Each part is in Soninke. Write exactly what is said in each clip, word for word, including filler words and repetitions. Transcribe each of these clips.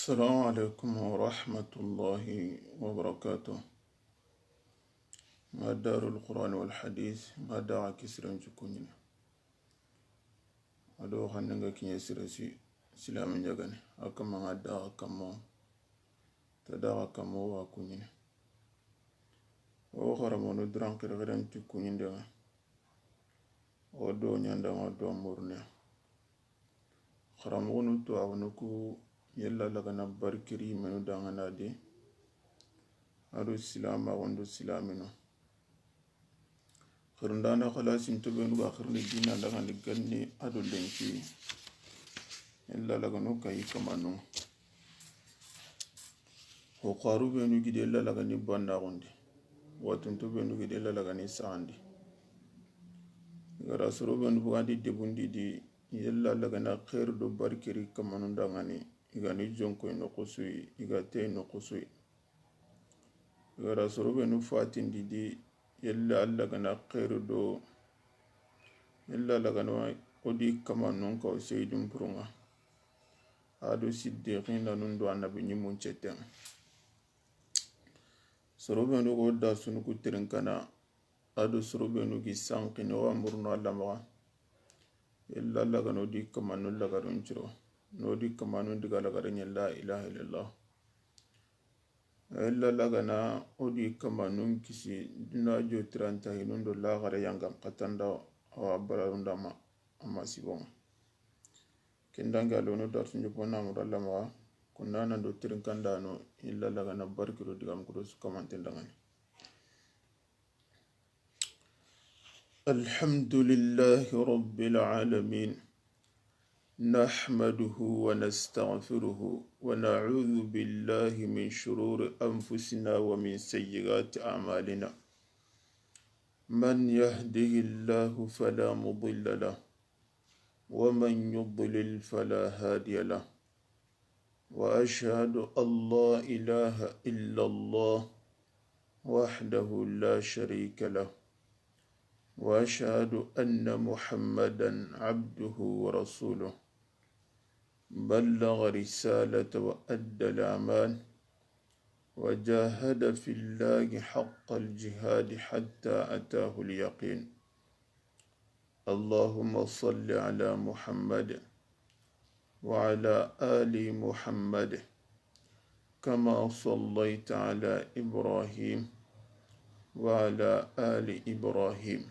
السلام عليكم ورحمة الله وبركاته. N ga Daarul Qur'an wal Hadith, n ga daga kisiren cukuɲini. A do xanne n ga kiɲe sire si, silamin ɲa gani. A kamma n ga daga kammo, ta daga kammo wa kuɲini. O xaranmoxonu duran xirxiren ti kuɲinde ŋa. O do ɲanda ŋa do murne. Xaranmoxonu to a wonu ku yella lagana barkiri menu dangana de. A do silama wondo silamino. Xirindana xalasin to benu ga xirini dina lagandi ganni a do lenki. Yella lagano kayi kamanu. Ho xaru benu gide yella lagani bannaxundi. Watunto benu gide yella lagani saxandi. I ga ra soro benu bugandi debundi di yella lagana xeeru do barkiri kamanu dangani. I ga ni jonkoy noxusuyi, i ga tey noxusuyi. I ga ra soro benu fatindi di yella Alla gana xeeru do, yella Alla gana o di kamanun ka o seyidun purunga. A do siddiqina nun do annabi ɲimun cetten. Soro benu go da sunu ku tirinkana, a do soro benu gi sanqini wa murno Alla maxa. Yella Alla gana o di kamanun lagarun ciro, no di kamanun diga lagaren ɲa la ilaha illallah. Yella Alla gana o di kamanun kisi duna jotiranta hinun do laxare yangan xatanda awa bararunda ma amma sibonga. Kendange a lono dartu ɲopo namuru Alla maxa, kunna nan do tirinkandano yella Alla gana barkiro digam kudo su kamanten dangani. الحمد لله رب العالمين. نحمده ونستغفره ونعوذ بالله من شرور أنفسنا ومن سيئات أعمالنا. من يهده الله فلا مضل له، ومن يضلل فلا هادي له. وأشهد أن لا إله إلا الله وحده لا شريك له، وأشهد أن محمدا عبده ورسوله، بلغ رسالة وأدى الأمان، وجاهد في الله حق الجهاد حتى أتاه اليقين. اللهم صل على محمد وعلى آل محمد كما صليت على إبراهيم وعلى آل إبراهيم،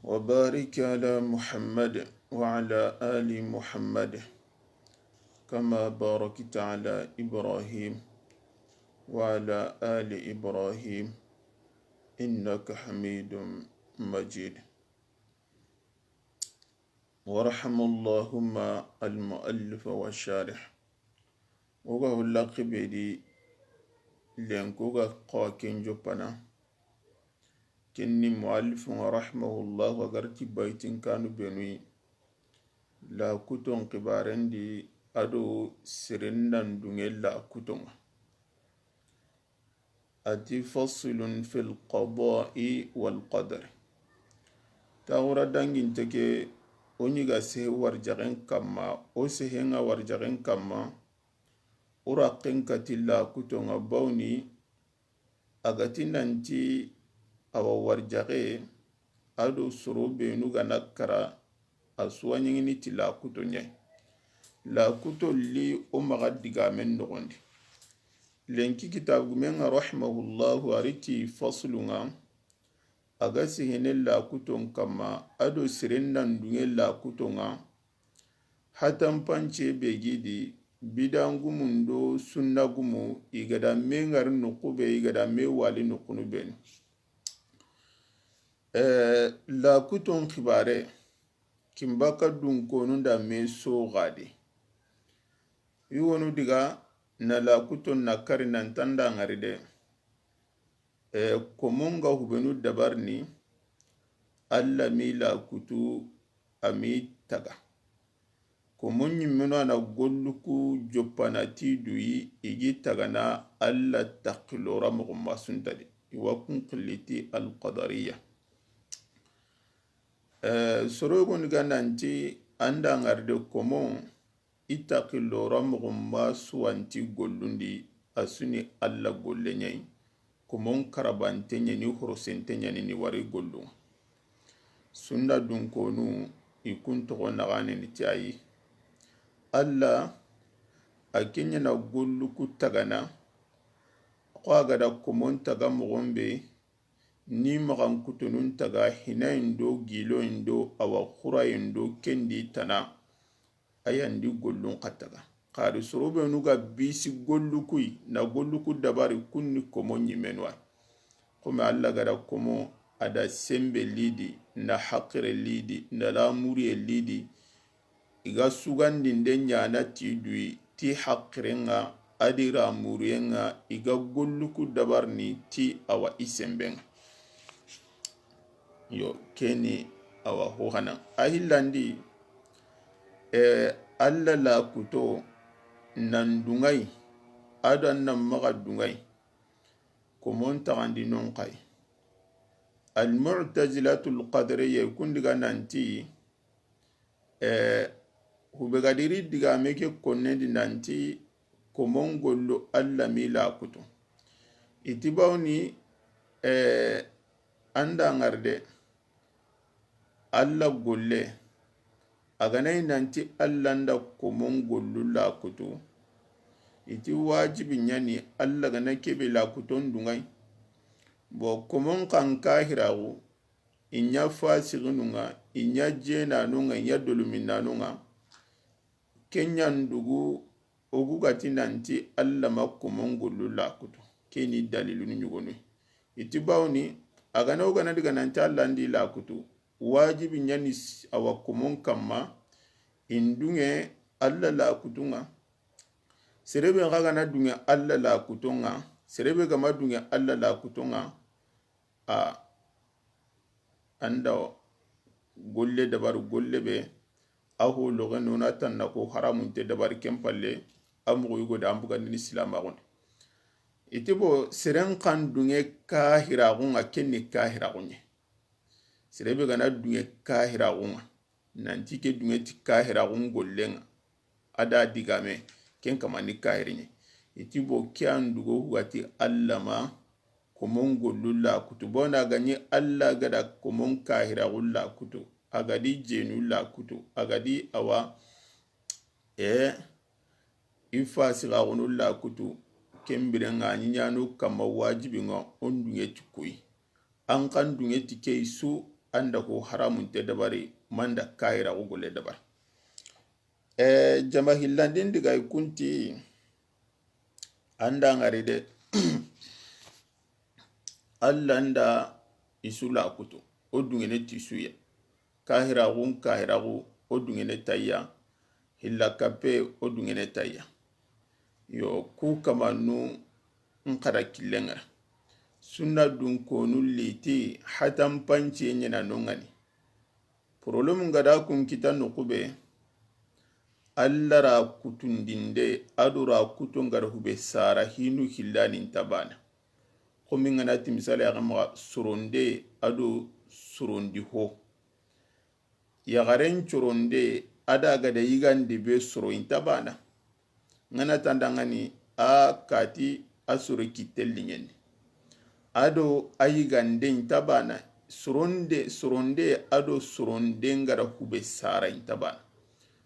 وبارك على محمد وعلى آل محمد كما باركت على إبراهيم وعلى آل إبراهيم إنك حميد مجيد. وارحم اللهم المؤلف والشارح. O ga hulla xibedi lenko ga xawa ken joppana. Kenni muallifun rahimahullahu a garti baytin kanu benuyi. La kuton xibarendi a do sirindan dunge la kutonga. A ti faslun fil qada'i wal qadar. Taxura danginte ke, o ɲiga sehe warjaxen kamma, o sehenga warjaxen kamma, o raqqen kati la kutonga bawni, a ga ti nanti awa warjaxe, a do soro benu ga na kara, a suwaɲingini ti lakuto ɲa. Lakuto li o maxa digamen noxondi. Lenki kitabugumen ŋa rahimahullahu a ri ti faslun ŋa, a ga sehene lakuton kamma, a do seren nan dunge lakuton ŋa. Hatan pance be gi di, bidangumun do sunnagumu, i ga da me ŋari noqu be, i ga da me wali noqunu benu. Eh, lakuton xibare, kinbaka dunkonu nda me soxade. I wonu diga na lakuton na kari nan tanda ŋari de. Eh, komon ga hubenu dabarini, Alla mi lakutu a mi taga. Komon ɲimmeno a na golluku joppana ti duyi, i gi tagana Alla taxilora moxo masuntadi. I wa kun xilliti alqadariya. Eh, soro yogoni ga nanti anda ŋari de komon, i taxillora moxon ba suwanti gollundi, a su ni Alla golle ɲa yi. Komon karabante ɲa ni, horosente ɲa ni, ni wari gollun ŋa. Sunna dunkonu, i kun toxo naxaane ni ti a yi. Alla, a ke ɲa na gollu ku tagana, xo a ga da komon taga moxon be, ni maxankutunun taga hinayen do giloyen do awa xurayen do kendi tana, a yan di gollun xa taga. Xari soro benu ga bisi gollu ku yi, na gollu ku dabari, kun ni komo ɲimenu wa. Xo me Alla ga da komo, a da senbe lidi, na haqire lidi, na lamuriye lidi, i ga sugandinde ɲana ti duyi, ti haqiren ŋa, a di ramuriyen ŋa, i ga gollu ku dabarini ti awa i senben ŋa. Yo, ke ni awa ho hana. A hillandi, eh, Alla lakuto nan dunŋa yi, a do nan maxa dunŋa yi, komon taxandi non xa yi. Almu'tazilatul qadariyya, kun di ga nanti, eh, hube ga diri digame ke konnendi nanti komon gollu Alla mi lakutu. I ti bawni, eh, an da ŋari de, Alla golle, a ga na yi nanti Alla nda komon gollu lakutu, i ti wajibi ɲa ni Alla ga na kebe lakuton dunŋa yi. Bo komon kan kahiraxu, i ɲa fasiqinun ŋa, i ɲa jenanun ŋa, i ɲa doluminanun ŋa. Ke ɲa ndugu, o gu ga ti nanti Alla ma komon gollu lakutu. Ke ni dalilun ɲugonu. I ti bawni, a ga na o ga na diga nanti Alla ndi lakutu, wajibi ɲa ni s-, awa komon kamma, i ndunŋe Alla lakutun ŋa. Sere be xa ga na dunŋe Alla lakutun ŋa, sere be ga ma dunŋe Alla lakutun ŋa, a, an da golle dabari, golle be, a ho loxe nona tanna ko haramunte dabari ken palle, a moxo yugo da an bugandini silamaxun di. I ti bo, seren kan dunŋe kahiraxun ŋa, ken ni kahiraxun ɲa. Sere be ga na dunŋe kahiraxun ŋa, nanti ke dunŋe ti kahiraxun gollen ŋa, a da digame, ken kama ni kahiri ɲa. I ti bo, ke an dugo hugati Alla ma komon gollu lakutu. Bona ga ɲi Alla ga da komon kahiraxu lakutu, a ga di jenu lakutu, a ga di awa, e, i fasiqaxunu lakutu, ken biren ŋa a ɲi ɲano kamma wajibi ŋa o ndunŋe ti ku yi. An kan dunŋe ti ke yi su, an da ko haramunte dabari, ma an da kahiraxu golle dabari. Eh, jama hillandin diga i kun ti, an da ŋari de, Alla nda i su lakutu, o dunŋene ti su ya. Kahiraxun kahiraxu, o dunŋene ta ya. Hilla kappe, o dunŋene ta ya. Yo, ku kamanu n xara killen ŋa ra. Sunna dunkonu liti hatan panciye ɲena no ŋa ni. Problème ga da kun kita noxu be, Alla ra kutundinde, a do ra kuto n ga da hube sara hinu hillani nta bana. Xo mi n ga na ti misali ya ga maxa soronde, a do sorondi ho. Yaxaren coronde, a da ga da yigande be soro inta bana. N ga na tanda ŋa ni a kati a soro kitte liŋendi. A do a yigande inta bana. Soronde, soronde, a do soronde n ga da hube sara inta bana.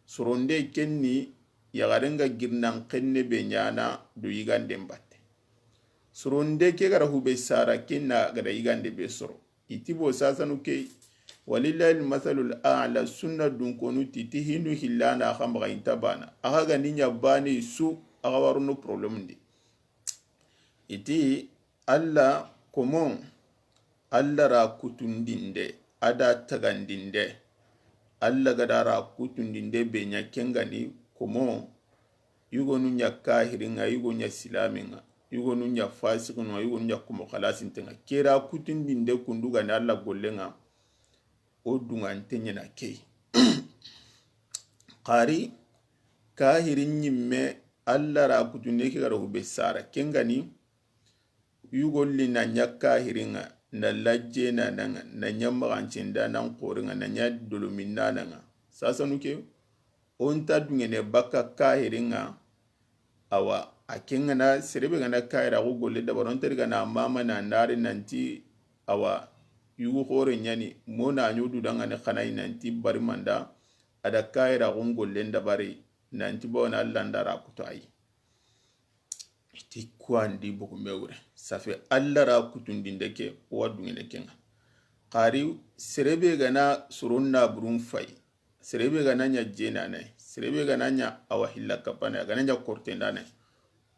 Soronde ken ni yaxaren ga girinan xenne be ɲana do yigande n batte. Soronde ke ga da hube sara ken na ga da yigande be soro. I ti bo sasanu ke, walillahi almasalul a'la, sunna dunkonu ti, ti hinu hillana xa maxa inta bana. A xa ga ni ɲa bane su, a xa waruno problème ndi. I ti Alla komo, Alla ra kutundinde, a da tagandinde. Alla ga da ra kutundinde be ɲa ken ga ni komo, yugonu ɲa kahirin ŋa, yugo ɲa silamin ŋa, yugonu ɲa fasiqin ŋa, yugonu ɲa komo xalasinten ŋa. Ke ra kutundinde kundu ga ni Alla gollen ŋa, o dunŋante ɲena ke yi. Xari kahirin ɲimme Alla ra kutunde ke ga da hube sara ken ga ni, yugolli na ɲa kahirin ŋa, na lajje na nan ŋa, na ɲa maxancin da nan xorin ŋa, na ɲa dolomin na nan ŋa. Sasanu ke, o nta duŋene bakka kahirin ŋa. Awa, a ken ŋa na, sere be ga na kahiraxu golle dabari, o nta daga na mama na nari nanti, awa, yugu xore ɲa ni, mo na ɲo du daŋa ni xanayi nanti bari manda, a da kahiraxun gollen dabari, nanti bawo na Alla nda ra kutu ayi. I ti kuwandi bogu me wure. Safe Alla ra kutundinde ke, o wa duŋene ken ŋa. Xari sere be ga na soron naburun fayi, sere be ga na ɲa jenane, sere be ga na ɲa awa hilla kapane, a ga na ɲa kortendane,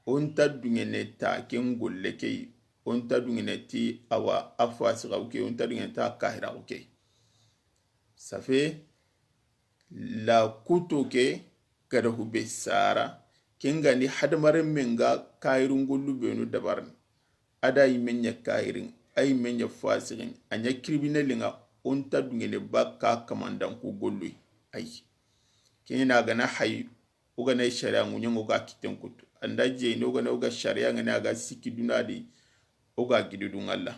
o nta duŋene ta ken golle ke yi, o nta duŋene ti awa a fasixaw ke, o nta duŋene ta kahiraxu ke. Safe la kuto ke, gada hube sara, ken ga ni hadamarenmen ga kayirun gollu benu dabarini. A da yi me ɲa kayirin, a yi me ɲa fasirin, a ɲa kiribinelin ŋa, o nta duŋene ba ka kamandan ku gollu. Ayi. Ken ɲa na ga na hayi, o ga na yi sariya ŋuɲen ŋa o ga kitten kutu. An da jeyini o ga na o ga sariya ŋa ni a ga sikki duna di, o ga gidi du ŋa la.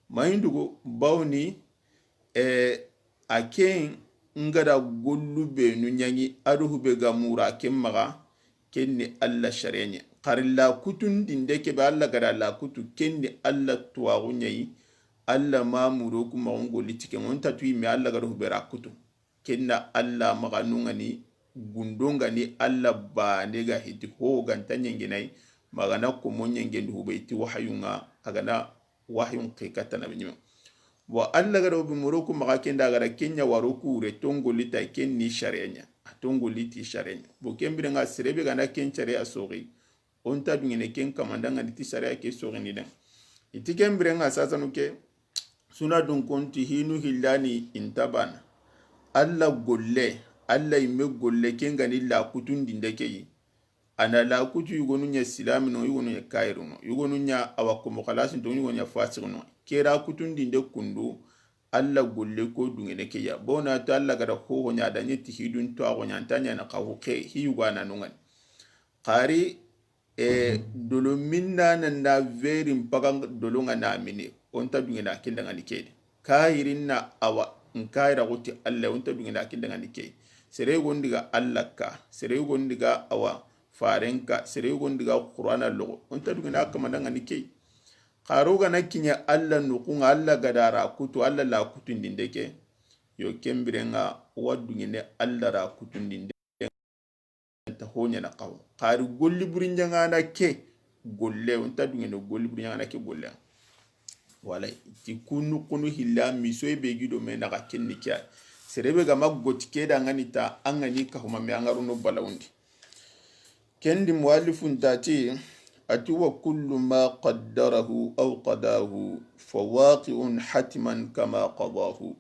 Mayindugo bawni, e, a ken ŋa da gollu benu ɲaŋi a do hube ga mura ken maxa, ken ni Alla sariya ɲa. Xari la kutundinde ke be Alla ga da la kutu, ken ni Alla tuwaxu ɲa yi, Alla ma muro ku maxun golli ti ken ŋa, o nta tu yi me Alla ga da hube ra kutu. Ken na Alla maxa nu ŋa ni, gundo ŋa ni Alla bane ga hiti ho ga nta ɲengenayi, ma ga na komo ɲengendu hube ti wahayun ŋa, a ga na wahayun ke katta nabi ɲime. Wa Alla ga da hube muro ku maxa ken da a ga da ken ɲa waro ku wure tongolli ta ken ni sariya ɲa, a tongolli ti sariya ɲa. Bo ken biren ŋa sere be ga na ken sariya soxi, o nta duŋene ken kamandan ŋa ni ti sariya ke soxini den. I ti ken biren ŋa sasanu ke, suna dun konti hinu hillani i nta bana. Alla golle, Alla yi me golle ken ga ni la kutundinde ke yi. A na la kutu yugonu ɲa silamino, yugonu ɲa kayirino, yugonu ɲa awa komo xalasinto, yugonu ɲa fasixino. Ke ra kutundinde kundu, Alla golle ko duŋene ke ya. Bo na to Alla ga da hoho ɲa da ɲa ti hidun to a go ɲa nta ɲa na xawu ke hi yugo a na nu ŋa ni. Xari, e, dolo minna na na verin paga dolo ŋa na mini, o nta duŋene a ken da ŋa ni ke de. Kayirin na awa, n kayira xo ti Alla, o nta duŋene a ken da ŋa ni ke. Sere gondi ga Alla ka, sere gondi ga awa, faren ka, sere gondi ga Qur'ana loxo, o nta duŋene a kamanda ŋa ni ke. Xaro ga na kiɲa Alla nuxun ŋa, Alla ga da ra kutu, Alla la kutundinde ke. Yo ken biren ŋa wa duŋene Alla ra kutundinde. Nta ho ɲa na xawo. Xari golli buri ɲaŋana ke golle, o nta duŋene golli buri ɲaŋana ke golle. Wala ti kunu kunu hilla misoy be gido me na ga kenni kya. Sere be ga ma goti ke da ŋa ni ta, a ŋa ni ka huma me a ŋa ro no balawundi. Kendi muallifun ta ti, a ti wa kullu ma qaddarahu aw qadahu fa waqi'un hatman kama qadahu.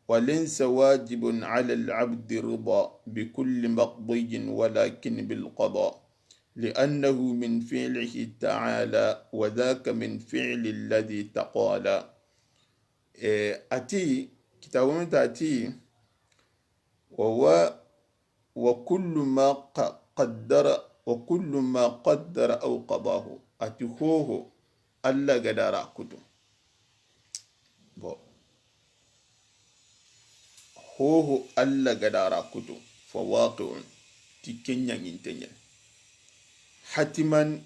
وليس واجب على العبد الرضا بكل مقضي ولكن بالقضاء، لأنه من فعله تعالى، وذاك من فعل الذي تقالى. E, a ti, kitabu min ta a ti, wa, wa, wa kullu ma qa-, qaddara, wa kullu ma qaddara aw qadahu. A ti hoho, Alla ga da ra kutu. Bon. Hoho Alla ga da ra kutu, fa waqi'un, ti ken ɲaŋinte ɲa. Hatiman,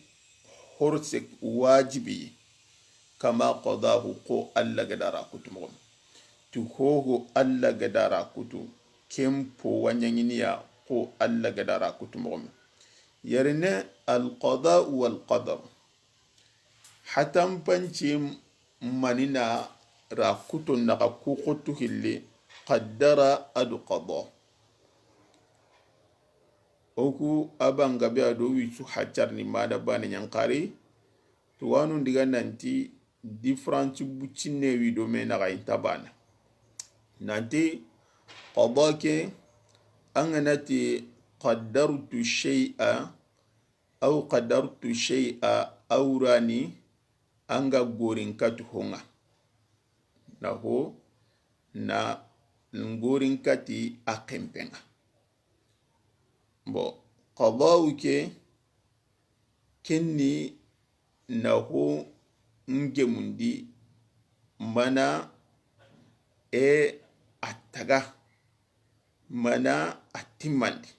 horse wajibi, kama qadahu, xo Alla ga da ra kutu moxo. Ti hoho Alla ga da ra kutu, ken po wa ɲaŋiniya, xo Alla ga da ra kutu moxo. Yarine al qada wal qadar. Hatanpanci manina ra kuto naxa ku xotu hilli, qaddara adu qada. Oku abanga be ado wisu hacar ni mada bani ɲankari. Tuwanu ndiga nanti difference buccinne wi do me naxa inta bana. Nanti qada ke an ga na ti qaddartu shay'a, aw qadartu shay'a, aw rani an ga gorin kati honga. Na ho na gorin kati a kempenga. Bon, qada'u ke kenni na ho ngemundi mana e a taga. mana a timmandi.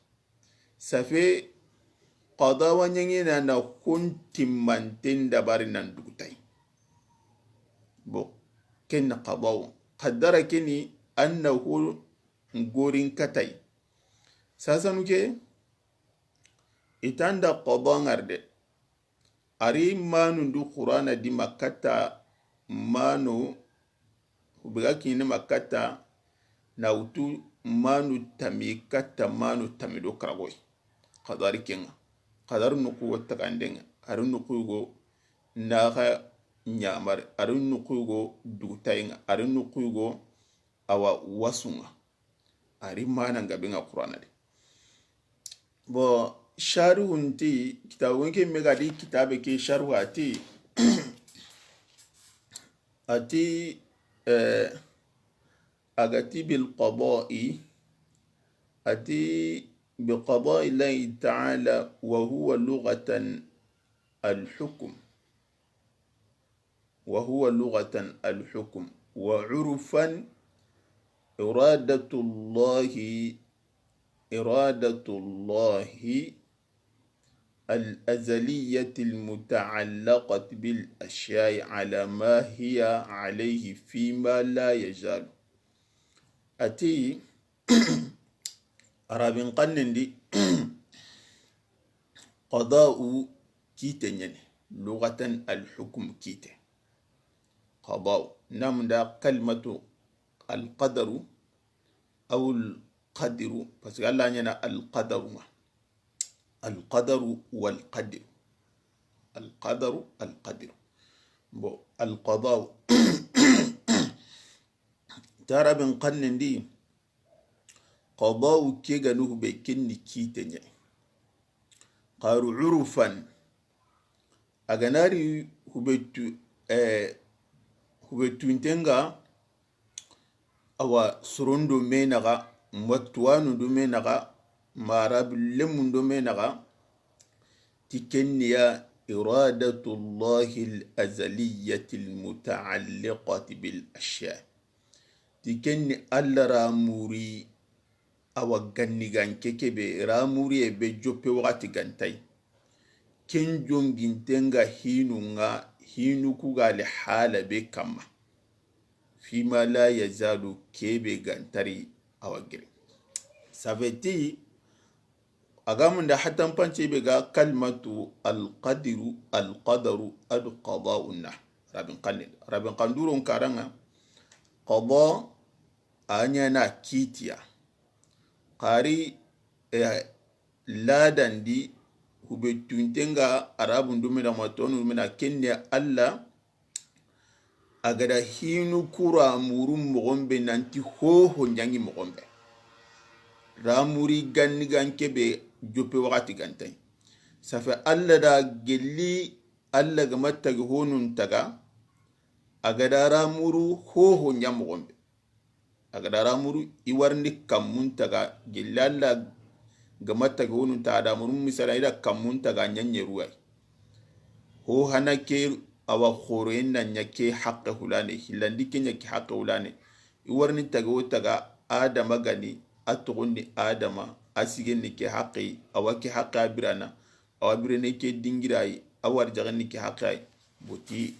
Ça fait, qada wa ɲaŋena na hon timmanten dabari nan dugutay. Bon, ken na qada wo. Qaddara keni annahu gorin katay. Sasanu ke, itanda qada ŋarde. Ari manu ndu Qur'ana di ma katta manu, hube ga kini ma katta na wutu manu tami katta manu tami do karagoy. Qadari kenŋa. Qadari nuku wo tagandenŋa. Ari nuku go naxa ɲamar. Ari nuku go dugutayenŋa. Ari nuku go awa wasunŋa. Ari mana nga benŋa Qur'ana di. Bon, sharihun ti, kitabu ke me ga di kitabe ke sharhu a ti, a ti, eh, a ga ti bil qada'i, a ti bi qada'i Allahi ta'ala wa huwa lughatan al hukm. وهو لغة الحكم، وعرفا إرادة الله، إرادة الله الأزلية المتعلقة بالأشياء على ما هي عليه فيما لا يزال. A ti, Arabin xannen di, qada'u kite ɲani, lughatan al hukm kite. Qada'u, namda kalimatu al qadaru, aw al qadru, parce que Allah ɲana al qadaru ma. Al qadaru wal qadru. Al qadaru, al qadru. Bon, al qada'u. Ti Arabin xannen di, qada'u ke ga ni hube ken ni kite ɲa. Xaru urufan, a ga na ri hube tu, eh, hube tuntenŋa, awa sorondo me naxa, ma tuwanu do me naxa, ma Arabu lemun do me naxa, ti ken ni ya إرادة الله الأزلية المتعلقة بالأشياء. Ti ken ni Allah ramuri, awa ganni gan ke kebe, ramuriye be joppe waxati gantay. Ken jongintenŋa hinunŋa, hinu ku ga li hala be kamma. Fima la yazalu kebe gantari awa giri. Ça veut dire, a ga munda hatan pance be ga kalimatu al qadru, al qadaru, adu qada'u na. Arabin xannen, Arabin xanduron karanŋa, qada a ɲana kitiya. Xari, eh, ladandi hube tuntenŋa Arabun dumina ma tonu dumina ken ni Allah. A ga da hinu ku ramuru moxon be nanti hoho ɲangi moxon be. Ramuri ganni gan kebe joppe waxati gantay. Ça fait Allah da gelli, Allah ga ma tagi honun taga, a ga da ramuru hoho ɲa moxon be. A ga da ramuru i warni kammun taga, gelli Allah ga ma tagi honun taga, da muru misala i da kammun taga ɲaɲeruway. Ho hana ke awa xoroyen na ɲa ke haqqe hulane, hillandi ke ɲa ke haqqe hulane. I warni taga wo taga, Adama gani, a toxondi Adama, a sigenni ke haqqe, awa ke haqqe a birana, awa birene ke dingirayi, a warjaxenni ke haqqe ay. Boti,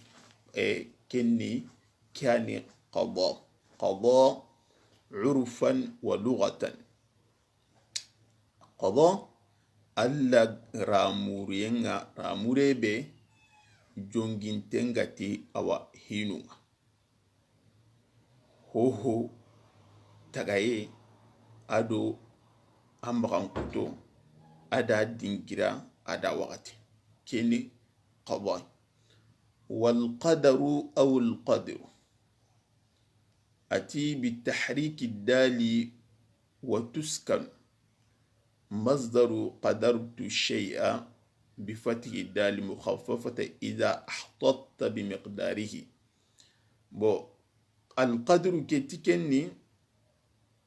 eh, kenni, ke yani qada. Qada urfan wa lughatan. Qada, Allah ramuriyenŋa, ramure be jongintenŋa ti awa hinunŋa. Hoho tagaye, ado a maxankuto, a da dingira, a da waxati. Keni qada. Wal qadaru aw al qadru. A ti bi tahriki dali wa tuskan masdaru qadartu shay'a bi fathi dali mukhaffafata idha ahtatta bi miqdarihi. Bon, al qadru ke ti kenni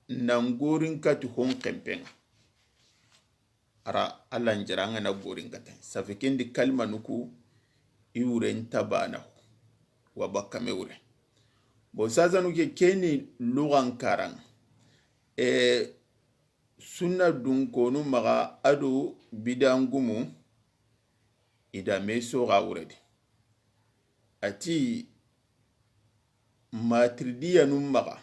nan gorin kati hon kempenŋa. Ara Allah njara ŋa na gorin kata. Ça fait kendi kalima nuku i wure nta bana wa bakame wure. Bon, sasanu ke keni lugan karan. E, Sunna dunkonu maxa a do bidangumu, i da me soxa wuredi. A ti maturidiyanu maxa,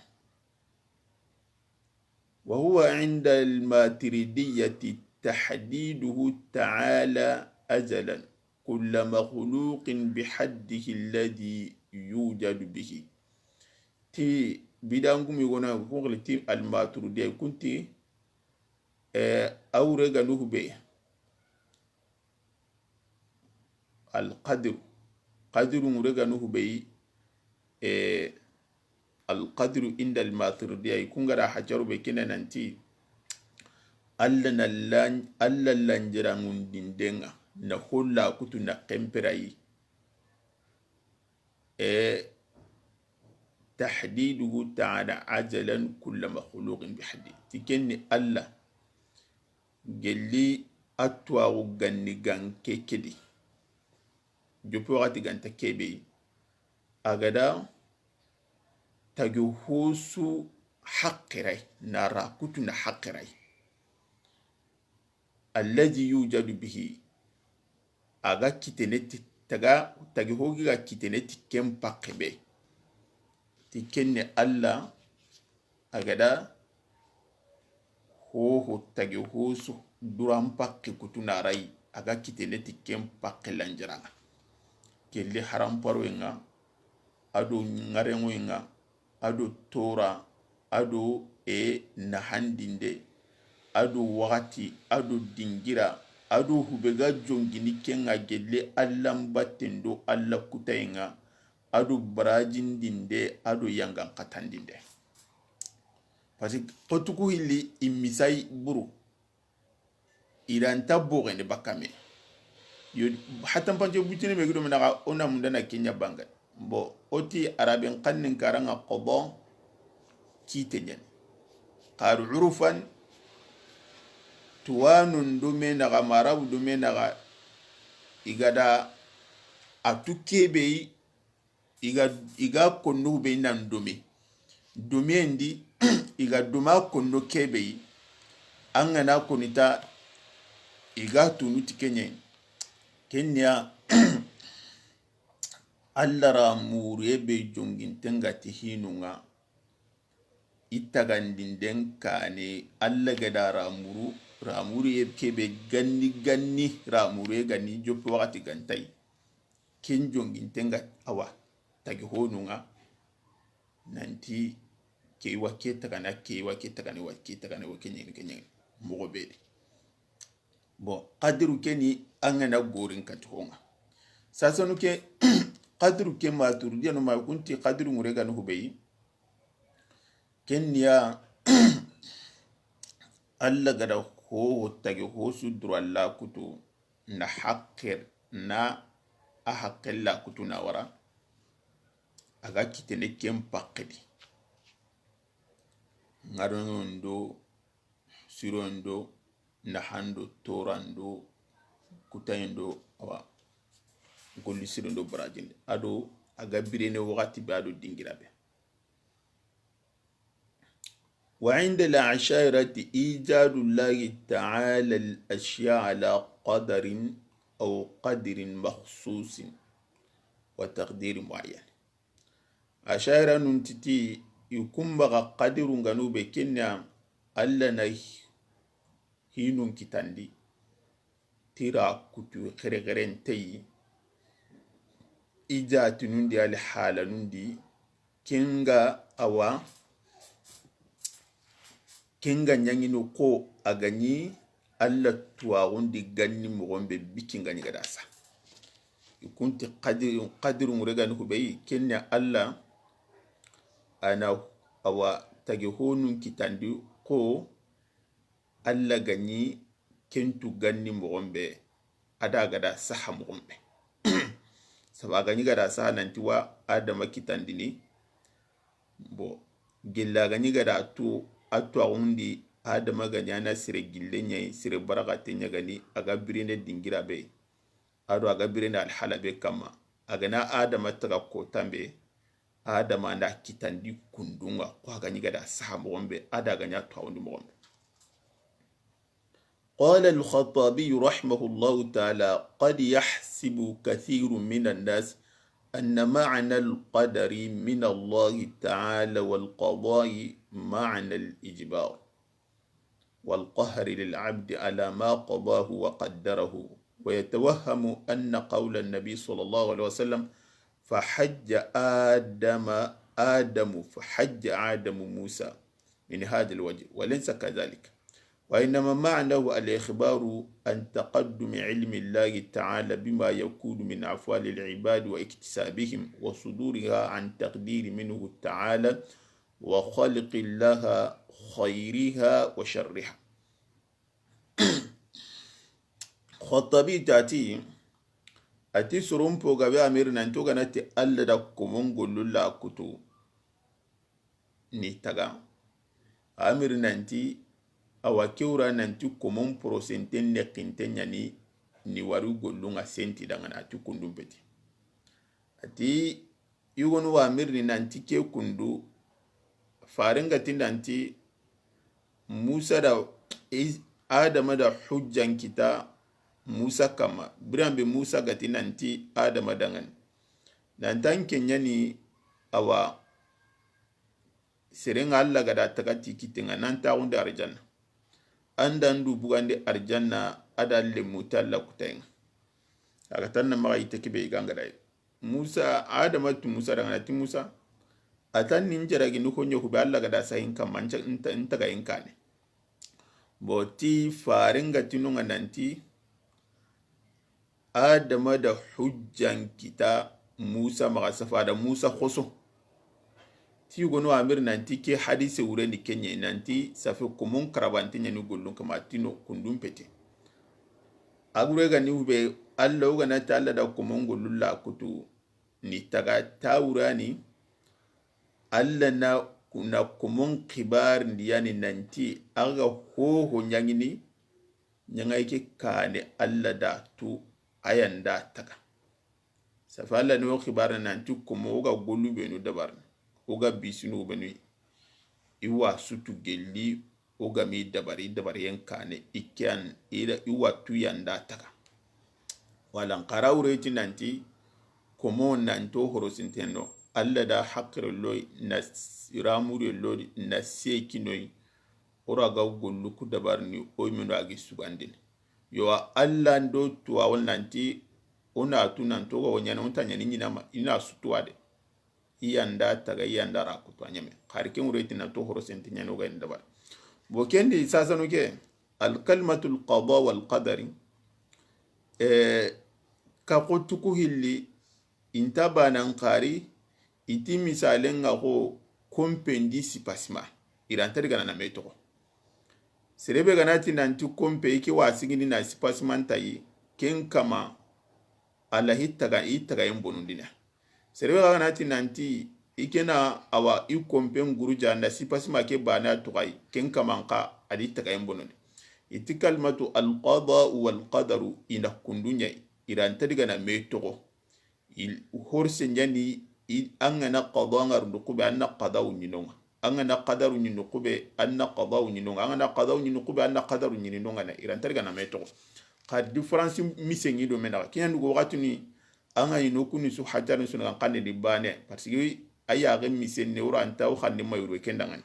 وهو عند الماتريدية تحديده تعالى أزلا كل مخلوق بحده الذي يوجد به. Ti bidangumi gona kuxili ti almaturidiya kunti, eh, awre ganu hube. Alqadru, qadru ŋure ganu hubei, eh, alqadru inda almaturidiya, i kungara hajaru be kene nanti, Alla na lan-, Alla lanjirangundindenga na holla kutu na kemperayi. E, tahdiduhu ta'ala ajalan kulla makhluqin bihaddi. Ti kenni Alla gelli a tuwaxu ganni gan ke kedi. Joppe waxati ganta kebe yi. A gada tagi hosu haqirai, na ra kutu na haqirai. Allazi yujadu bihi. A ga kitene ti taga, tagi hogi ga kitene ti ken pakke be. Ti kenne Alla a gada hoho tagi hosu duran pakke kutu na rai, a ga kitene ti ken pakke lanjiranga. Kelli haramparoyenga, a do ŋarenŋoyenga, a do tora, a do e nahandinde, a do waxati, a do dingira, a do hube ga jongini kenga gelle Alla mbatten do Alla kutayenga, a do barajindinde, a do yangan katandinde. Parce que xotuku hilli i misay buru. I da nta boxene bakka me. Yo, hatanpance bucine me gido menaxa, o na mundana kenya banga. Bon, o ti araben xannen karanga qobo kite ɲani. Xaru urufan, tuwanun do menaxa, marabu do menaxa, i gada a tu kebe yi, i ga, i ga konno be nan domi. Domi endi, i ga doma konno kebe yi. An ga na konita, i ga tunu ti kenye. Kenya, Alla ra muriye be jongintenga ti hinunga. I tagandinden kane, Alla gada ra muru, ra muriye kebe ganni ganni, ra muriye ganni joppe waxati gantai. Ken jongintenga awa tagi honunga, nanti ke wa ke tagana, ke wa ke tagana, wa ke tagana, wa ke ɲegeni, ke ɲegeni. Moxo be de. Bon, qadiru ke ni an ga na gorin kati honga. Sasanu ke, qadiru ke maturidiyanu ma kunti qadiru ŋure ganu hubeyi. Ken niya, Alla gada hoho tagi hosu dura la kutu, na haqqe, na a haqqe la kutu na wara, a ga kitene ken pakke di. Ŋarondo, sirondo, nahando, torando, kutayendo, awa, golli sirondo barajinde. A do a ga birene waxati be, a do dingira be. وعند الأشاعرة إيجاد الله تعالى الأشياء على قدر أو قدر مخصوص وتقدير معين. Ashairanun ti ti i kumba ga qadiru nganu be kenya, Alla na hinun kitandi. Tira kutu xerexerentei, i jatinundi, ali halanundi, kenga awa, kenga ɲangini ko a ga ɲi Alla tuwaxundi ganni moxon be biki nga ɲi gada sa. I kunti qadiru, qadiru ŋure gani hubeyi, kenya Alla a na awa tagi honun kitandi ko Alla ga ɲi kentu ganni moxon be, a da gada saha moxon be. Saba a ga ɲi gada saha nanti wa Adama kitandini. Bon, gilla a ga ɲi gada tu, a tuwaxundi Adama ga ɲi a na sere gille ɲayi, sere baraxate ɲagani, a ga birene dingira be. A do a ga birene alhala be kamma. A ga na Adama taga kotan be, Adama nda kitandi kundunga, ko a ga ɲi gada saha moxon be, a da ga ɲa tuwaxundi moxon be. قال الخطابي رحمه الله تعالى: قد يحسب كثير من الناس أن معنى القدر من الله تعالى والقضاء معنى الإجبار والقهر للعبد على ما قضاه وقدره، ويتوهم أن قول النبي صلى الله عليه وسلم: فحج آدم، آدم، فحج آدم موسى، من هذا الوجه، وليس كذلك، وإنما معناه الإخبار عن تقدم علم الله تعالى بما يكون من أفعال العباد واكتسابهم وصدورها عن تقدير منه تعالى وخلق لها خيرها وشرها. Xattabi tati, ati soron po gabe amir nanti o gana ti Allah da komon gollu la kutu ni taga. Amir nanti awa kewra nanti komon porosenten ne kinten ɲani ni wari gollun ŋa senti dangana ati kundun peti. Ati yugonu wa mirni nanti ke kundu, faren ga ti nanti Musa da Is-, Adama da hujjan kita Musa kamma. Biran be Musa ga ti nanti Adama dangan. Nantan ke ɲani awa seren ŋa Allah ga da taga ti kitten ŋa nan taxundi arjanna. An da ndu bugandi arjanna a da lemmu ti Allah kutayen ŋa. A ga tan na maxa yitte kibe i ga ŋa da yi. Musa, Adama tu Musa dangana ti Musa. A tan ni n jaragi ni xo ɲo xube Allah ga da sahin kamma n ca-, n ta-, n taga yin kane. Bo ti faren ga ti nunga nanti Adama da hujjan kita Musa maxa safa da Musa xoso. Ti gono amir nanti ke hadise wure ni kenye nanti safe komon karabante ɲani gollun kama tino kundun pete. Agure ga ni hube Allah o gana ta Allah da komon gollun la kutu ni taga tawurani Allah na, na komon xibar ndiyani nanti aga hoho ɲangini ɲangai ke kane Allah da tu ayanda taga. Safa Allah ni o xibara nanti komo o ga gollu benu dabarni, o ga bisinu benu, i wa sutu gelli, o ga mi dabari, dabari yen kane, i ke an, i da, i wa tu yanda taga. Wala n xara wureti nanti komo nanto horo sinteno, Allah da hakkere loy na s-, ramure loy na sekinoy, o ra ga gollu ku dabarni, o mendo agi sugandini. Yo Allah ndo tuwa wala nanti o na tu nanto ga wanyana o nta ɲani ɲinama i na sutuwa de. I yanda taga, i yanda ra kutu a ɲame. Xari ken wure ti nanto horo senti ɲani o ga yin dabari. Bo kendi sasanu ke, al kalimatul qada wal qadari, eh, ka ko tuku hilli, inta banan xari, iti misalen ŋa xo kompen di sipasima. Iranta di gana na me toxo. Serebe gana ti nanti kompe i ke wa sigini na sipasima ntayi, ken kama, Allah i taga, i taga yin bonundina. Serebe gana ti nanti i ke na awa i kompen guruja na sipasima ke bana tuxai, ken kama nka a di taga yin bonundi. Iti kalimatu al qada wal qadaru ina kundunya iranta di gana me toxo. Il, horse ɲani, i, an ga na qada ŋa rundu kube, an na qada wu ɲi no ŋa. An ga na qadaru ɲi no kube, an na qada wu ɲi no ŋa. An ga na qada wu ɲi no kube, an na qadaru ɲi no ŋa na. Iranta di gana me toxo. Xa différence mise ŋi do me naxa. Kiɲa ndugu waxati ni, an ga ɲi no kuni su hajjani su na kan xanne di bane. Parce que a yaxe mise ne wura anta o xanne ma yuru ken dangani.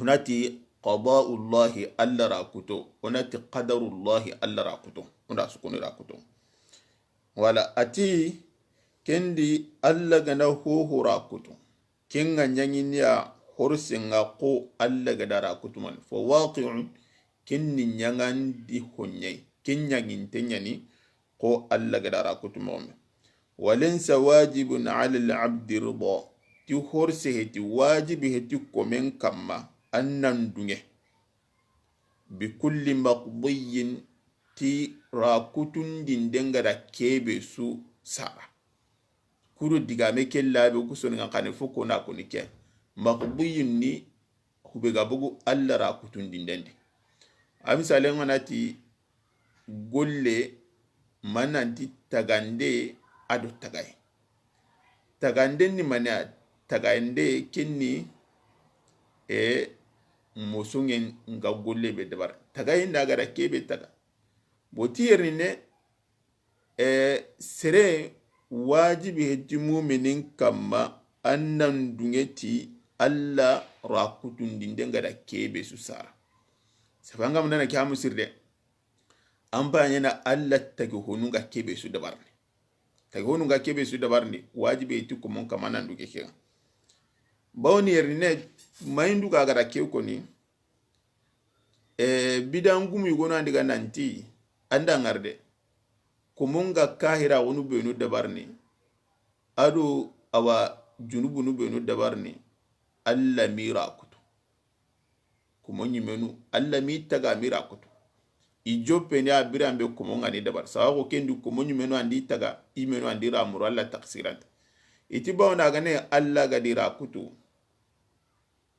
O na ti qada'ullahi, Allah ra kuto. O na ti qadarullahi, Allah ra kuto. O na sukuni ra kuto. Wala ati kendi Allah gana hoho ra kutu. Ken ga ɲaŋiniya horse ŋa ko Allah ga da ra kutu man. Fo waqi'un, ken ni ɲaŋandi honɲe. Ken ɲaŋinte ɲani ko Allah ga da ra kutu moxo me. Walaysa wajibun ala al abdi rida. Ti horse heti wajibi heti komen kamma an nan duŋe. Bikulli maqdiyin, ti ra kutundinden ga da kebe su sara. Kudo digame ke labe ku soni ŋa xane fo ko na ko ni ke. Maqdiyin ni hube ga bugu Allah ra kutundinden di. A misale ŋa na ti golle mananti tagande a do tagaye. Tagande ni mane a tagande kenni e mosoŋen ŋa golle be dabari. Taga yi nda ga da ke be taga. Bo ti yeri ne, e, sere wajibi heti muminin kamma an nan duŋe ti Alla ra kutundinde ŋa da ke be su sara. Safanga mundana ke hamu sirde. An ba ɲana Alla tagi honu ŋa ke be su dabarni. Tagi honu ŋa ke be su dabarni, wajibi ti komon kamma nan duŋe ke ŋa. Bawoni yeri ne, mayindu ga ga da ke koni, e, bidan gumu yugono andi ga nanti, anda ŋarde. Komon ŋa kahira honu benu dabarni. Ado awa junubunu benu dabarni. Alla mira kutu. Komo ɲimenu, Alla mi taga mira kutu. I joppe ni a biranbe komo ŋa ni dabar. Sawa ko kendi komo ɲimenu andi taga, i menu andi ra muru Alla taksiranta. Iti bawna gane Alla ga di ra kutu.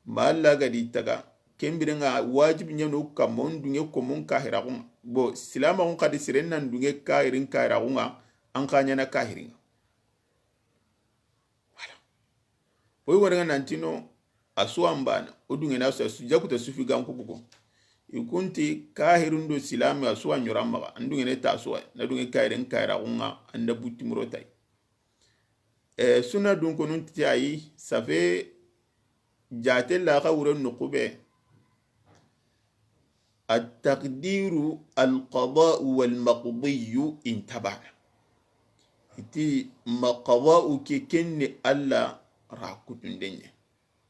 Ma Alla ga di taga. Kembire ŋa wajibi ɲano kamma on duŋe komon kahiraxu ŋa. Bo, silamaxun xadi siren nan duŋe kahirin kahiraxu ŋa, an xa ɲana kahirin ŋa. Voilà. Oyi wari ŋa nantino, a suwa mbana, o duŋene a suwa su-, jakuta sufi ganku bugu. I kunti kahirun do silami a suwa ɲora maxa, an duŋene ta suwa, na duŋe kahirin kahiraxu ŋa, an da butti muro tay. E, suna dunkonun ti ayi, safe jate laxa wure nuxube. التقدير القضاء والمقضي انتبهنا. Iti ma qada'u ke kenni Alla ra kutundenye.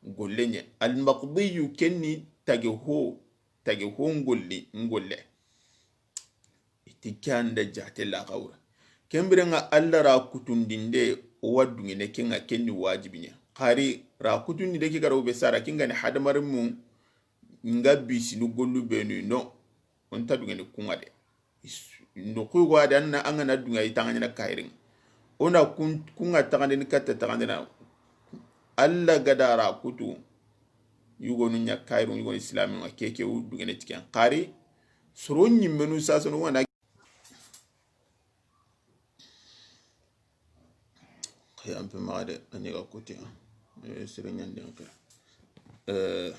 Gollenye. Al maqdiyu kenni tage ho, tage ho ngolli, ngolle. Iti ke anda jate la xawra. Kembire ŋa Alla ra kutundinde o wa duŋene ke ŋa kenni wajibi ɲa. Xari ra kutundinde ke gara o be sara ke ŋa ni hadamaren mu ŋa bisini gollu benu no. O nta duŋene ku ŋa de. Is-, no ku go ade anna an ga na duŋa i taŋa ɲana kahirin ŋa. O na kun, ku ŋa taŋandini katta taŋandina. Alla ga da ra kutu. Yugonu ɲa kahirun, yugonu islamin ŋa keke u duŋene tiken. Xari soro ɲimenu sasanu wana. Xe, an pe maxa de, a ɲi ga kuti, eh, sere ɲanden xe. Eh,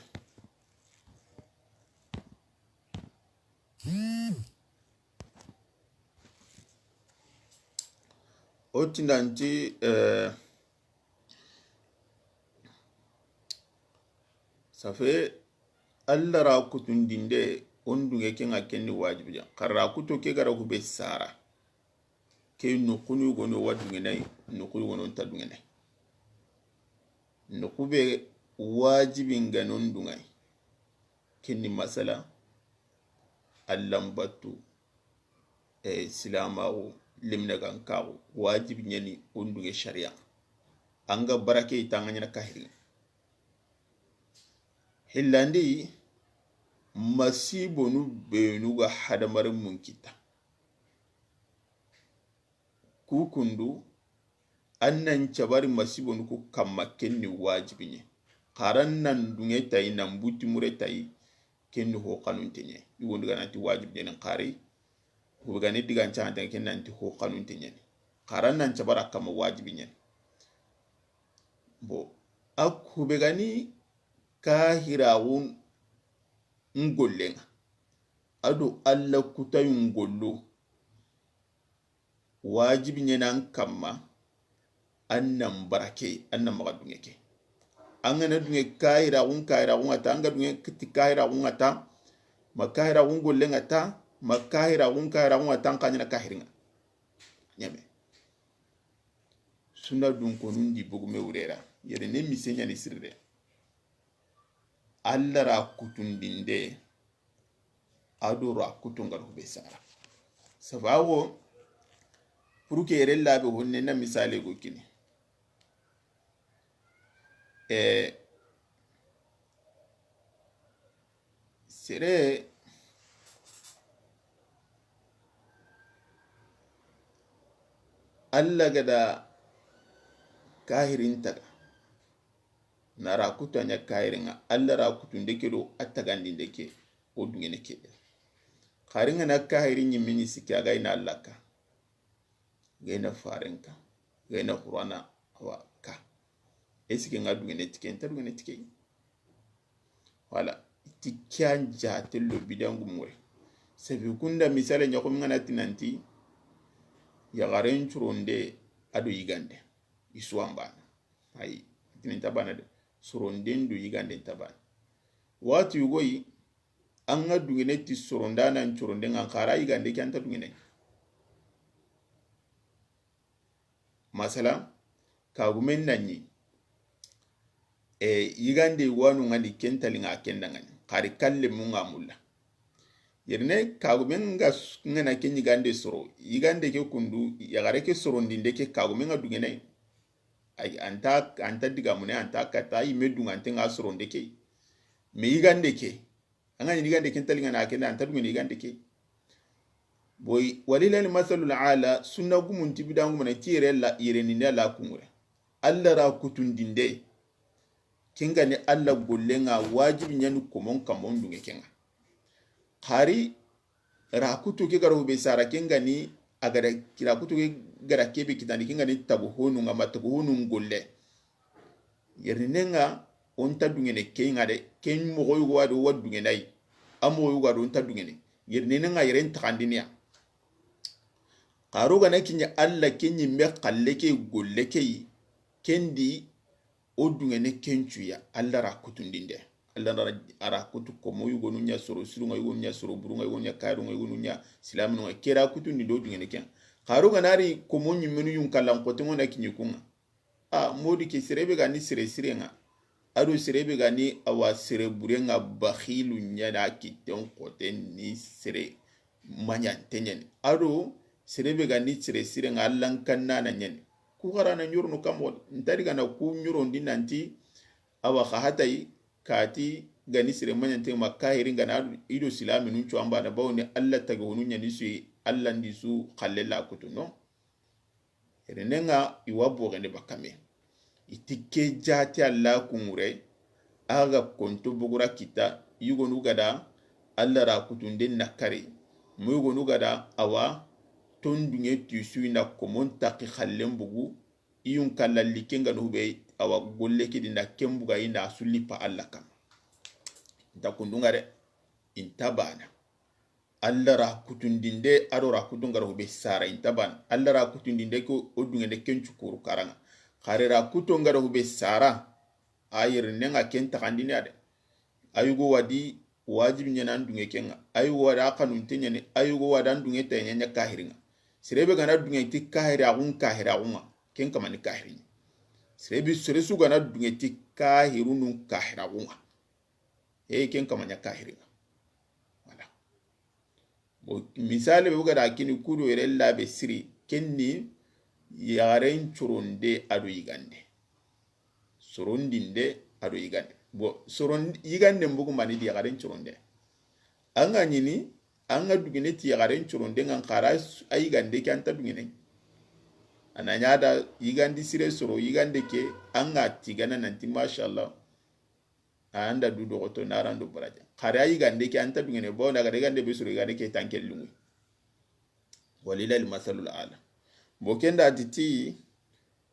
o tinanti, eh, safe, Alla ra kutundinde, o n duŋe ke ŋa kenni wajibi ɲa. Xari ra kuto ke gara ku be sara. Ke nuxunu yugonu wa duŋene, nuxu yugonu nta duŋene. Nuxu be wajibi ŋa no n duŋe. Kenni masala, Alla n batu, e, silamaxu, lemine gankaxu, wajibi ɲeni o n duŋe sariya. An ga barake i taŋa ɲana kahiri. Hillandi, masibonu benu ga hadamaren mun kita. Ku kundu, an nan cabari masibonu ku kamma kenni wajibi ɲe. Xaran nan duŋe tayi, nan buti mure tayi, kenni ho xanunte ɲe. I wondi ga nanti wajibi ɲeni xari, hube gani digan caxante ken nanti ho xanunte ɲeni. Xaran nan cabara kamma wajibi ɲeni. Bo, a hube gani kahiraxun gollen ŋa. Ado Alla kutayun gollu. Wajibi ɲeni an kamma, an nan barake, an nan maxa duŋe ke. An ga na duŋe kahiraxun, kahiraxun ŋa ta, an ga duŋe kiti kahiraxun ŋa ta, ma kahiraxun gollen ŋa ta, ma kahiraxun, kahiraxun ŋa ta, an xa ɲana kahirin ŋa. Ɲame. Suna dunkonun di bogume wurera. Yere ne mise ɲani sirde. Alla ra kutundinde, ado ra kutu ŋa ro be sara. Safago, pour que yere labe honne na misale go kini. E, sere, Alla ga da kahirin taga. Na ra kutu a ɲa kahirin ŋa, Alla ra kutunde ke do a tagandinde ke, o duŋene ke. Xari ŋa na kahiri ɲimini sikki a ga ina Alla ka. Ga ina faren ka. Ga ina Qur'ana awa ka. Est-ce que ŋa duŋene tike, nta duŋene tike. Voilà. ti ke ya n jaate lo bidangumu ŋure. Safi kunda misale ɲa xo mi ŋa na ti nanti yaxaren curonde a do yigande i su wa n baana. Ayi, a ti ni nta baana de. Soronden do yiganden nta baana. Waxati yogo yi, an ga duŋene ti soronda na n curonde ŋa, n xara yigande ke an nta duŋene. Masala, kagumen na ɲi, e, yigande wanu ŋa ni ken tali ŋa ken da ŋa ni, xari kalle mu ŋa mulla. Yerine kagumen ga s-, ŋa na ke yigande soro, yigande ke kundu, yaxare ke sorondinde ke kagumen ŋa duŋene. Ay, an nta, an nta digamune, an nta kata, a yime duŋante ŋa soronde ke. Me yigande ke, an ga ɲi yigande ke n tali ŋa na ke, an nta duŋene yigande ke. Boy, walillahil masalul ala, sunna gumun ti bidangumu na ti yere la, yere ni ne la kuŋure. Alla ra kutundinde. Ken ga ni Alla golle ŋa wajibi ɲa ni komon kamon duŋe ke ŋa. Xari ra kutu ke ga ra hube sara ken ga ni a ga da ra kutu ke ga ra kebe kitandi ken ga ni tagu honu ŋa ma tagu honu golle. Yerine ŋa o nta duŋene ke ŋa de, ken moxo yogo wa do wa duŋene yi. A moxo yogo wa do o nta duŋene. Yerine ŋa yere n taxandini ya. Xaro ga na kiɲa Alla ke ɲimme xalle ke golle ke yi, ken di o duŋene ken cu ya, Alla ra kutundinde. Alla ra, a ra kutu komo yogonu ɲa soro siru ŋa, yogonu ɲa soro buru ŋa, yogonu ɲa kayru ŋa, yogonu ɲa silaminu ŋa, ke ra kutundinde o duŋene ken. Xaro ga na ri komo ɲimmenu yun kallan xote ŋo na kiɲi ku ŋa. A modi ke sere be ga ni sere sire ŋa. A do sere be ga ni a wa sere bure ŋa baxilu ɲa na kitten xoten ni sere maɲante ɲa ni. A do sere be ga ni sere sire ŋa Allan kannana ɲa ni. Ku xara na ɲorono kammo, n ta ri ga na ku ɲorondi nanti a wa xa hatayi kati ga ni sere maɲante ma kahiri ga na i do silaminu cu an baana bawo ni Alla tagu honu ɲa ni su yi, Alla ndi su xalle la kutu no. Yerine ŋa i wa boxene bakame. I ti ke jaate Alla kuŋure, a ga konto bogura kita, yogonu ga da Alla ra kutunde na kari. Mo yogonu ga da a wa ton duŋe ti su yi na komon taxi xallen bugu, i yun kalla like ŋa no hube a wa golle ke di na ken buga i na su lipa Alla kam. Nta kundu ŋa de, i nta baana. Alla ra kutundinde, a do ra kutu n ga ra hube sara i nta baana. Alla ra kutundinde ko o duŋene ken cu kuru kara ŋa. Xari ra kutu n ga ra hube sara, a yerine ŋa ken taxandini ya de. A yogo wa di wajibi ɲa na an duŋe ke ŋa. A yogo wa da a xanunte ɲa ni, a yogo wa da an duŋe ta ɲa ɲa kahiri ŋa. Sere be ga na duŋe ti kahiraxun kahiraxu ŋa, ken kama ni kahiri ɲa. Sere be, sere su ga na duŋe ti kahirunun kahiraxu ŋa. He, ken kama ɲa kahiri ŋa. Voilà. Bon, misale be ga da kini ku do yere la be siri, ken ni yaxaren curonde a do yigande. Sorondinde a do yigande. Bon, soron-, yigande mbugu mani di yaxaren curonde. An ga ɲi ni, an ga duŋene ti yaxaren curonde ŋa n xara su-, a yigande ke an nta duŋene. A na ɲa da yigandi sire soro, yigande ke, an ga tigana nanti, mashallah. A nda du doxoto na rando baraja. Xari a yigande ke an nta duŋene, bawo na ga da yigande be soro, yigande ke tanke lungu. Walillahil masalul ala. Bo ken da ti ti,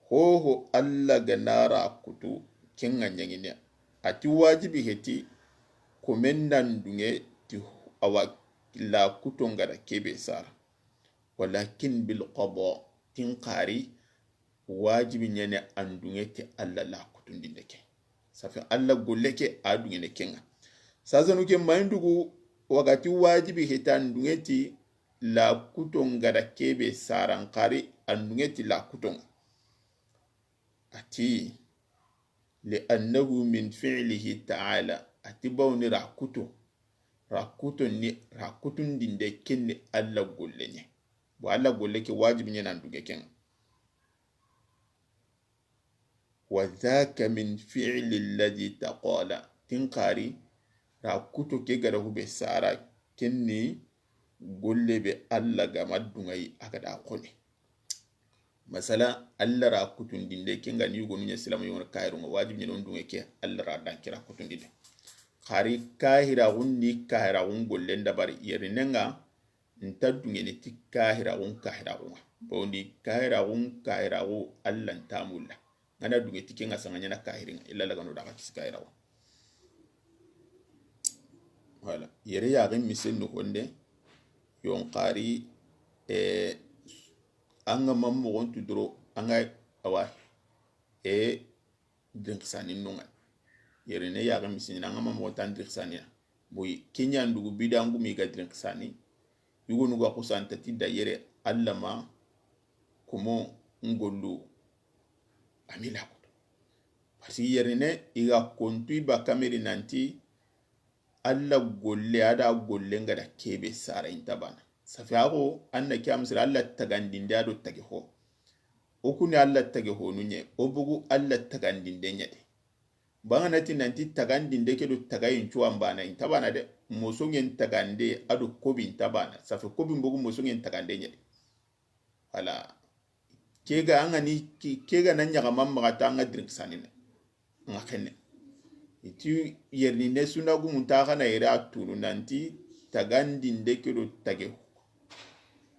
hoho Alla ga na ra kutu, ken ŋa ɲaŋine. A ti wajibi heti, komen nan duŋe ti a wa la kuto n ga da kebe sara. Walakin bil qada, tin xari, wajibi ɲa ni an duŋe ti Alla la kutundinde ke. Safi Alla golle ke a duŋene ke ŋa. Sasanu ke mayin dugu, wakati wajibi heti an duŋe ti la kuto n ga da kebe sara n xari an duŋe ti la kuto ŋa. A ti, li annahu min fi'lihi ta'ala. A ti bawo ni ra kuto. Ra kuto ni, ra kutundinde ken ni Alla golle ɲa. Bo Alla golle ke wajibi ɲa na an duŋe ke ŋa. Wa dhaka min fi'li alladhi taqala. Tin xari, ra kuto ke ga da hube sara, ken ni golle be Alla ga ma duŋa yi a ga da xoni. Masala, Alla ra kutundinde, ken ga ni yogonu ɲa silama yogonu kahiru ŋa, wajibi ɲa no duŋe ke, Alla ra dan kira kutundinde. Xari kahiraxun ni kahiraxun gollen dabari, yerine ŋa, nta duŋene ti kahiraxun kahiraxu ŋa. Bawni kahiraxun kahiraxu Alla nta mulla. Ŋa na duŋe ti ke ŋa sanga ɲa na kahiri ŋa, illa lagano daga kisi kahiraxu. Voilà, yere yaxi misen noxonde, yonxari, e, an ga ma moxon tu doro, an ga, awa, e, dirinxisani nonga. Yere ne yaxi misen, an ga ma moxon tan dirinxisani na. Boyi, ken ɲa ndugu bidangu mi ga dirinxisani. Yugonu ga xusanta ti da yere, Alla ma, komo ngollu, amila kutu. Parce que yere ne, i ga kontu i ba kameri nanti, Alla golle, a da golle nga da kebe sara inta bana. Safi axo, an na ke a misira Alla tagandinde a do tage ho. O kuni Alla tage ho nu ɲe, o bugu Alla tagandinde ɲa de. Banga nati nanti tagandinde ke do tagayin cuwan bana, inta bana de. Moso ŋen tagande a do kobi inta bana. Safi kobi mbugu moso ŋen tagande ɲa de. Wala. Ke ga an ga ni, ke, ke ga na ɲaxama maxa ta an ga dirinxisani na. Nga xenne. Iti yerni ne suna gumun ta xana yere a tunu nanti tagandinde ke do tage ho.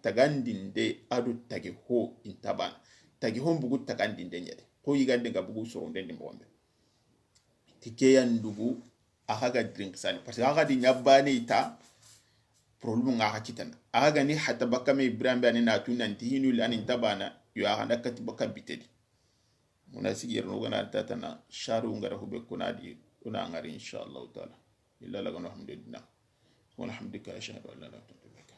Tagandinde a do tage ho inta bana. Tage ho mbugu tagandinde ɲa de. Ko yigande nga bugu soronde ndi moxo be. Ti ke ya ndugu, a xa ga dirinxisani. Parce que a xa di ɲa bane ita, problème nga xa kitana. A xa ga ni hata bakka me Ibrahim be ani na tu nanti hinu lani inta bana, yo a xa na kati bakka bitedi. Muna sigi yerno gana tatana, sharu ngara hube kuna di, una ngari insha Allah taala. Illa la gano alhamdulillah. Subhana hamdika, ashhadu an la ilaha illa anta, astaghfiruka.